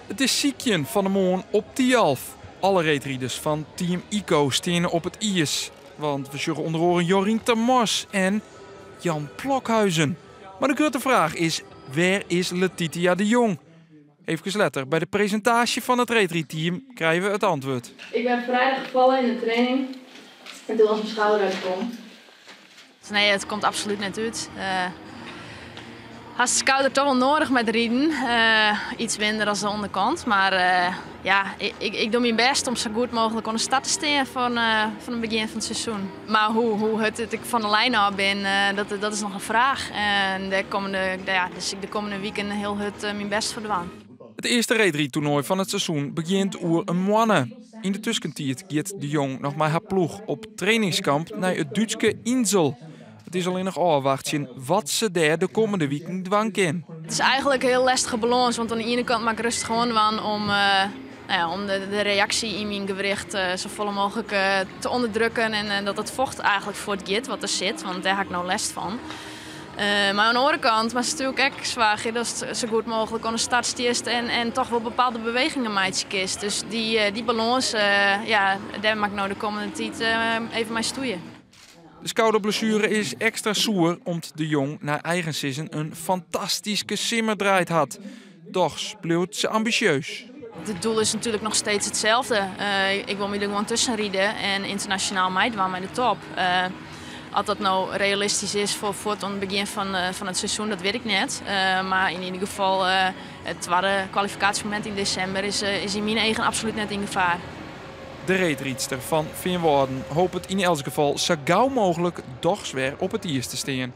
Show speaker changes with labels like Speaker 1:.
Speaker 1: It is sykjen fan 'e moarn op Thialf. Alle reedriders fan Team ICO steane op it iis. Want we sjogge ûnder oare Jorien ter Mors en Jan Blokhuijsen. Mar de grutte fraach is, wêr is Letitia de Jong? Efkes letter, by de presintaasje fan it reedrydteam, krije we it antwurd.
Speaker 2: Ik ben vrijdag gevallen in de training en toen was mijn schouder uit de kom.
Speaker 3: Nee, it komt absolút net út. Uh, hast skouder toch wol nedich mei it riden. Uh, iets minder as de ûnderkant. Mar uh, ja, ik doch myn bêst om sa goed mooglik oan de start te stean fan it begjin fan it seizoen. Mar hoe hurd ik fan de lijn ôf bin, dat is noch in fraach. En dêr kommende, ja, dus ik de kommende wiken hiel hurd myn bêst foar dwaan.
Speaker 1: It earste reedrydtoernoai fan it seizoen begjint oer in moanne. Yn de tuskentiid giet De Jong noch mei har ploech op trainingskamp nei it Dútske Inzell. It is allinnich ôfwachtsjen wat se dêr de kommende wiken dwaan kin.
Speaker 3: It is eigentlik in hiel lêstige balâns, want oan de iene kant moat ik rêstich oan dwaan om, nou ja, om de reaksje yn myn gewricht safolle mooglik te ûnderdrukken en dat it focht eigentlik fuortgiet wat der sit, want dêr ha ik no lêst fan. Mar oan de oare kant moatst natuerlik ek soargje datst sa goed mooglik oan de start stiest en toch wol bepaalde bewegingen meitsje kinst. Dus dy balâns, ja, dêr moat ik no de kommende tiid even mei stoeie.
Speaker 1: De skouderblessuere is ekstra soer om't De Jong nei eigen sizzen in fantastyske simmer draaid hat. Dochs bliuwt se ambisjeus.
Speaker 3: Het doel is natuurlijk nog steeds hetzelfde. Ik wol my der gewoan tusken ride en ynternasjonaal meidwaan mei de top. As dat no realistysk is foar it oan it begjin fan it seizoen, dat wit ik net. Mar yn ieder gefal, it twadde kwalifikaasjemomint yn desimber is yn myn eagen absolút net yn gefaar.
Speaker 1: De reedrydster fan Feanwâlden hopet yn elts gefal sa gau mooglik dochs wer op it iis te stean.